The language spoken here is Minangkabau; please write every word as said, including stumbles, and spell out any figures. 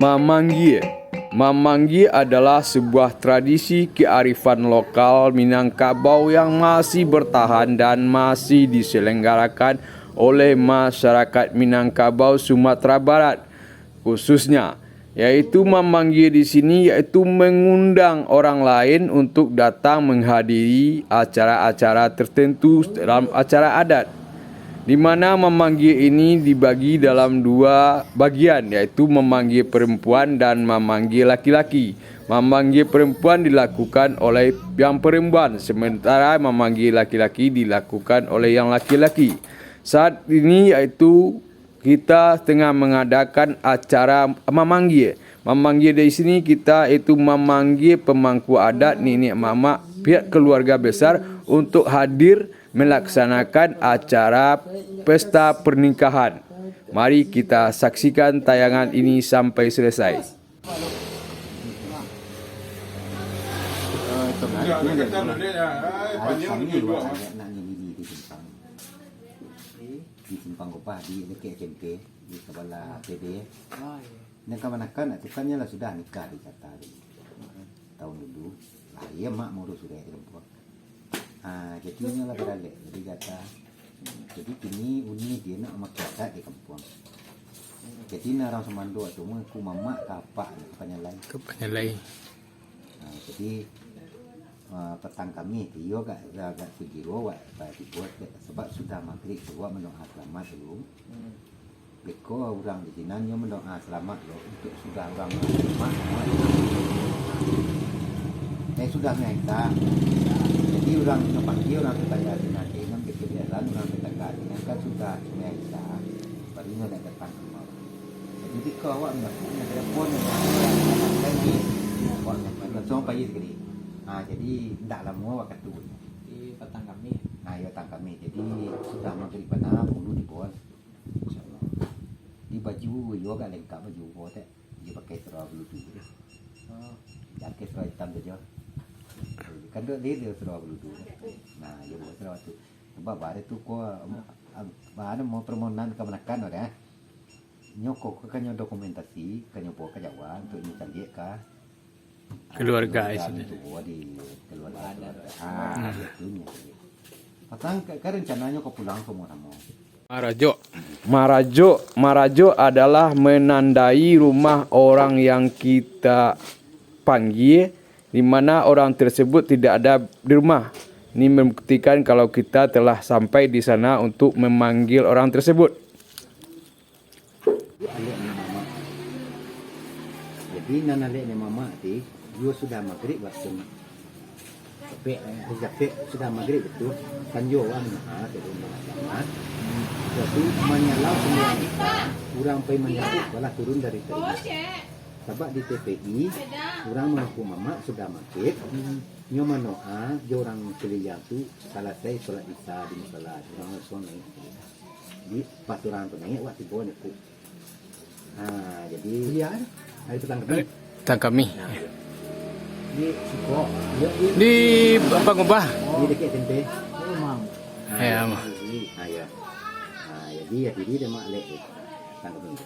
Mamanggie. Mamanggie adalah sebuah tradisi kearifan lokal Minangkabau yang masih bertahan dan masih diselenggarakan oleh masyarakat Minangkabau Sumatera Barat khususnya, yaitu mamanggie di sini yaitu mengundang orang lain untuk datang menghadiri acara-acara tertentu dalam acara adat, di mana mamanggie ini dibagi dalam dua bagian, yaitu mamanggie perempuan dan mamanggie laki-laki. Mamanggie perempuan dilakukan oleh yang perempuan, sementara mamanggie laki-laki dilakukan oleh yang laki-laki. Saat ini yaitu kita tengah mengadakan acara mamanggie. Mamanggie di sini kita itu mamanggie pemangku adat, niniak mamak, pihak keluarga besar untuk hadir melaksanakan acara pesta pernikahan. Mari kita saksikan tayangan ini sampai selesai. Di Simpang Gopah, di dekat S M P, di sabalah P D. Oh, iya. Nan kamanakan tu kan lah sudah nikah di Jakarta tu. Tahun dulu, lahia mak murus sudah di kampuang. Ah, jadi inyo lah baralek, jadi gata. Jadi kini uni dia nak mamakai adat di kampuang. Jadi nan urang sumando tu mangaku mamak ka apak ni, ka panyalai. Ka panyalai. Ha, jadi, ha, patang Kamih tu, iyo agak, agak sagiro awak ba-, dibuek, sabab sudah magrib tu, awak mandoa salamaik dulu. Hmm. Beko urang di sinan, iyo mandoa salamaik dulu, untuak sudah urang mandoa salamaik, awak, eh, sudah mangaisa. Jadi, urang inyo panggia, urang tetangga sinan, inyo bikin jalan, urang tetangga sinan kan sudah mangaisa, baru inyo nak datang ka rumah. Jadi, beko awak manyapuik, manyapuik, manyapuik, manyapuik, awak manyapuik, langsuang pai sakali. Ha, jadi, indak lamo wakatu. Di patang Kamih. Ha, iyo, patang Kamih. Jadi, sudah magrib bana, bulu dibawa. Insyaallah. Di baju, iyo agak lengkap baju ko, tak? Dia pakai sarawa beludu tu. Oh. Dia pakai sarawa itam sajo. Kan dek dia, dia sarawa beludu. Nah, iyo bawa sarawa tu. Sabab bare tu ko, am-, am-, bare mau permohonan kamanakan ko, dah. Nyo ko, ko kanyo dokumentasi, kanyo bawa ka Jawa untuak nyo caliak ka, ah, keluarga, keluarga di keluarga, keluarga. Ah, hmm. Iyo tu nyo. Patang ka, ka rencananyo ko pulang samo-samo. Marajo. Marajo, marajo adalah menandai rumah orang yang kita panggie, di mana orang tersebut tidak ada di rumah. Ini membuktikan kalau kita telah sampai di sana untuk memanggil orang tersebut. Alek niniak mamak. Jadi, nan alek niniak mamak ti, iyo sudah magrib wakatu. Capek, eh, capek sudah magrib tu, sanjo urang mandoa, jadi mandoa salamaik. Sudah tu, manyalau sumbayang Isya, urang pai manyapuik balah turun dari tadi. Sabab di T P I, urang mangaku mamak sudah magrib, nyo mandoa jo urang sakuliliang tu, salasai solat Isya di musala, urang langsuang naiak. Di pas urang tu naiak, awak tibo nyapuik. Ha, jadi, kuliah, eh? Hari patang Kamih. Patang Kamih. Nah, iyo. Di siko, iyo, di, di Pangubah. Di dekat S M P. Oh, memang. Ha, iyo, iyo. Di, ha, iyo. Ha, jadi, yo, jadi dia mak lek tu. Patang Kamih tu.